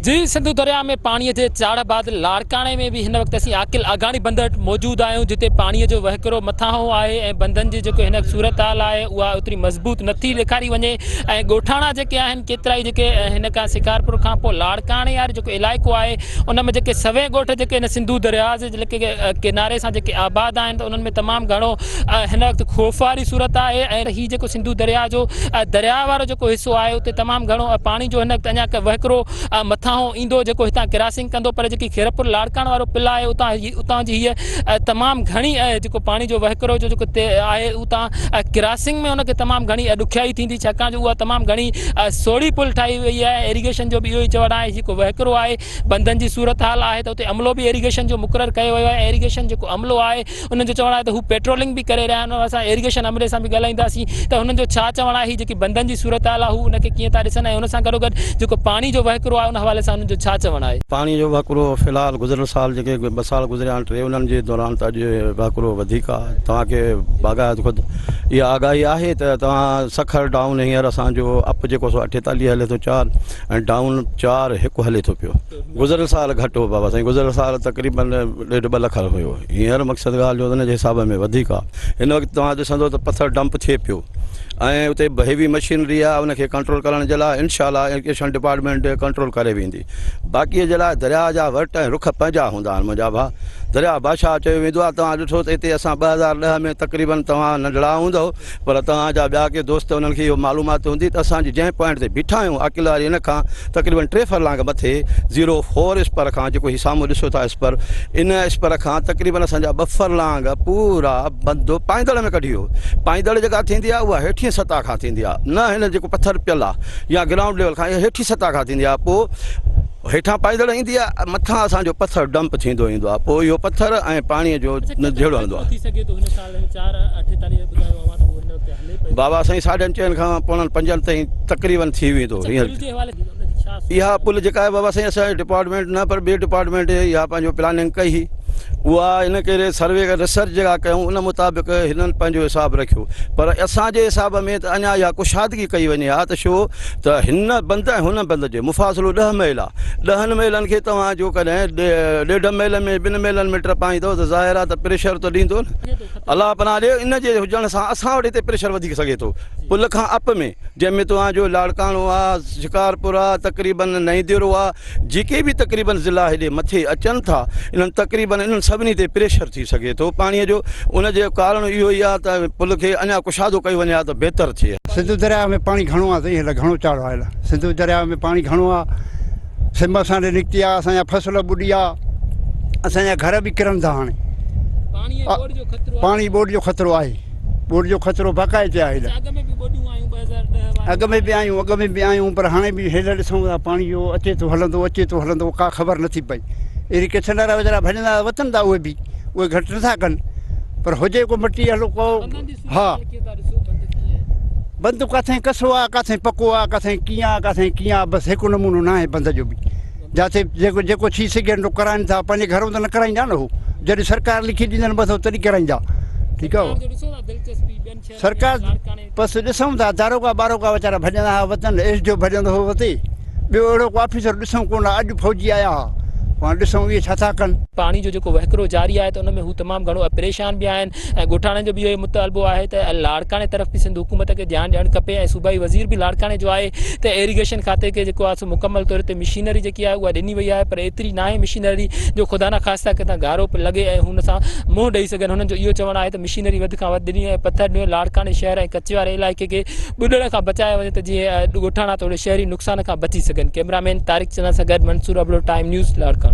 جي سنڌو درياء ۾ پاڻي جي چاڙهه بعد لاڙڪاڻي ۾ به هن وقت اسين عاقل آگاڻي بند وٽ موجود آهيون جتي پاڻي جو وهڪرو مٿانهون آهي ۽ بندن جي جيڪو هن وقت صورتحال آهي اها اوتري مضبوط نٿي ڏيکاري وڃي ۽ ڳوٺاڻا جيڪي آهن ڪيترائي جيڪي هن کان شڪارپور کان پوء لاڙڪاڻي وارو جيڪو علائقو آهي ان ۾ جيڪي سوين ڳوٺ جيڪي هن سنڌو درياء جي ڪناري سان جيڪي آباد آهن ته انهن ۾ تمام گهڻو هن وقت خوف واري صورت آهي ۽ هي جيڪو سنڌو درياء جو درياء وارو جيڪو حصو آهي اتي تمام گهڻو پاڻي جو هن وقت اڃا وهڪرو مٿانهون ايندو جيڪو هتان ڪراسنگ ڪندو پر جيڪي خيرپور لاڙڪاڻو وارو پل آهي اتان اتان جي هيء تمام گهڻي جيڪو پاڻي جو وهڪرو جو جيڪو آهي اتان ڪراسنگ ۾ ان کي تمام گهڻي ڏکيائي ٿيندي ڇاڪاڻ جو اها تمام گهڻي سوڙهي پل ٺاهي وئي آهي ايريگيشن جو به اهو ئي چوڻ آهي جيڪو وهڪرو آهي بندن جي صورتحال آهي ته اتي عملو به ايريگيشن جو مقرر ڪيو ويو آهي ايريگيشن جيڪو عملو آهي انهن جو چوڻ آهي ته هو پيٽرولنگ به ڪري رهيا آهن اسان ايريگيشن عملي سان به ڳالهائينداسين ته هنن جو ڇا چوڻ آهي هي جيڪي بندن جي صورتحال آهي هو ان کي ڪيئن ٿا ڏسن ۽ ان سان گڏوگڏ جيڪو پاڻي جو وهڪرو آهي ان حوالي سان انهن جو ڇا چوڻ آهي. پاڻي جو وهڪرو في الحال گذريل سال جيڪي ٻه سال گذريا آهن ٽي انهن جي دوران ته اڄ وهڪرو وڌيڪ آهي توهان کي باقاعده خود اها آگاهي آهي ته توهان سکر ڊائون هينئر اسان جو اپ جيڪو سو 48 هلي ٿو چار ۽ ڊائون چار هڪ هلي ٿو پيو. گذريل سال گهٽ هو بابا سائين گذريل سال تقريبن ڏيڍ ٻه لک هيو هينئر مقصد ڳالهه جو ان جي حساب ۾ وڌيڪ آ هن وقت توهان ڏسندو ته پٿر ڊمپ ٿئي پيو ۽ اتي هيوي مشينري آ ان کي ڪنٽرول ڪرڻ جي لاء انشاء الله ايريگيشن ڊپارٽمينٽ ڪنٽرول ڪري ويندي باقي جي لاء درياء جا ورٽ ۽ رخ پنهنجا هوندا آهن منهنجا ڀاء درياء بادشاهه چيو ويندو آ توهان ڏٺو ته هتي اسان 2010 ۾ تقريبن توهان ننڍڙا هوندؤ پر توهان جا ٻيا ڪي دوست انهن کي اهو معلومات هوندي ته اسان جي جنهن پوائنٽ تي بيٺا آهيون عاقل واري ان کان تقريبن ٽي فرلانگ مٿي زيرو فور اسپر کان جيڪو هي سامهون ڏسو ٿا اسپر ان اسپر کان تقريبن اسان جا ٻه فرلانگ پورا بند پائيندڙ ۾ ڪڍي ويو پائيندڙ جيڪا ٿيندي آهي اها هيٺين سطح کان ٿيندي آهي نه هن جيڪو پٿر پيل آهي يا گرائونڊ ليول کان هيٺين سطح کان ٿيندي آهي پوء هيٺان پائيندڙ ايندي آهي مٿان اسان جو پٿر ڊمپ ٿيندو ايندو آهي پوء اهو پٿر ۽ پاڻي جو جهيڙو هلندو آهي. بابا سائين ساڍن چئن کان پوڻن پنجن تائين تقريبن ٿي ويندو هينئر اها پل جيڪا آهي بابا سائين اسان جي ڊپارٽمينٽ نه پر ٻي ڊپارٽمينٽ اها پنهنجو پلاننگ ڪئي هئي اها ان ڪري سروي ريسرچ جيڪا ڪيائون ان مطابق هنن پنهنجو حساب رکيو پر اسان جي حساب ۾ ته اڃا اها ڪشادگي ڪئي وڃي ها ته شو ته هن بند ۽ هن بند جو مفاصلو ڏهه ميل آهي. ڏهن ميلن کي توهان جو ڪڏهن ڏيڍ ميل ۾ ٻن ميلن ۾ ٽپائيندؤ ته ظاهر آهي ته پريشر ته ڏيندو نه. الله پناهه ڏي ان جي هجڻ سان اسان وٽ هتي پريشر وڌيڪ سگهي ٿو. پل کان اپ ۾ جنهن ۾ توهان جو لاڙڪاڻو آهي، شڪارپور آهي، تقريبن نئين ديرو آهي، جيڪي به تقريبن ضلعا هيڏي مٿي اچن ٿا انهن تقريبن انهن سڀني تي پريشر ٿي سگهي ٿو پاڻي جو ان جو ڪارڻ اهو ئي آهي ته پل کي اڃا ڪشادو ڪيو وڃي ها ته بهتر ٿئي ها. سنڌو درياء ۾ پاڻي گهڻو آهي سائين هيل گهڻو چاڙهه آهي هيل سنڌو درياء ۾ پاڻي گهڻو آهي سم اسان ڏي نڪتي آهي اسان جا فصل ٻڏي ويا اسان جا گهر به ڪرن ٿا هاڻي پاڻي ٻوڏ جو خطرو آهي. ٻوڏ جو خطرو باقاعدي آهي هيل اڳ ۾ به آيون اڳ ۾ به آيون پر هاڻي به هيل ڏسون ٿا پاڻي جو اچي ٿو هلندو اچي ٿو هلندو ڪا خبر نٿي پئي ايريگيشن وارا ويچارا ڀڄندا وتن ٿا اهي به اهي گهٽ نٿا ڪن پر هجي ڪو مٽي هلو ڪو ها بند ڪاٿي ڪسو آ ڪاٿي پڪو آ ڪاٿي ڪيئن آ ڪاٿي ڪيئن آ بس هڪ نمونو نه آهي بند جو به جاتي جيڪو جيڪو ٿي سگهي سو ڪرائين ٿا پنهنجي گهرون ته نه ڪرائيندا نه هو جڏهن سرڪار لکي ڏيندن بس تڏهن ڪرائيندا ٺيڪ آ سرڪار بس ڏسون ٿا داروغا باروغا ويچارا ڀڄندا ها وطن ايس ڊي او ڀڄندو هو وتي ٻيو اهڙو ڪو آفيسر ڏسون ڪونه اڄ فوجي آيا ها پاڻ ڏسون اهي ڇا ٿا ڪن. پاڻي جو جيڪو وهڪرو جاري آهي ته ان ۾ هو تمام گهڻو پريشان به آهن ۽ ڳوٺاڻن جو به اهو ئي مطالبو آهي ته لاڙڪاڻي طرف به سنڌ حڪومت کي ڌيان ڏيڻ کپي ۽ صوبائي وزير به لاڙڪاڻي جو آهي ته ايريگيشن کاتي کي جيڪو آهي سو مڪمل طور تي مشينري جيڪي آهي اها ڏني وئي آهي پر ايتري ناهي مشينري جو خدا نخواسته ڪٿان گهارو به لڳي ۽ هن سان منهن ڏئي سگهن هنن جو اهو چوڻ آهي ته مشينري وڌ کان وڌ ڏني ۽ پٿر ڏنو لاڙڪاڻي شهر ۽ ڪچي واري علائقي کي ٻڏڻ کان بچايو وڃي ته جيئن ڳوٺاڻا توڙي شهري نقصان کان بچي سگهن ڪئميرا مين طارق چنا سان گڏ منصور ابڙو ٽائيم نيوز لاڙڪاڻو.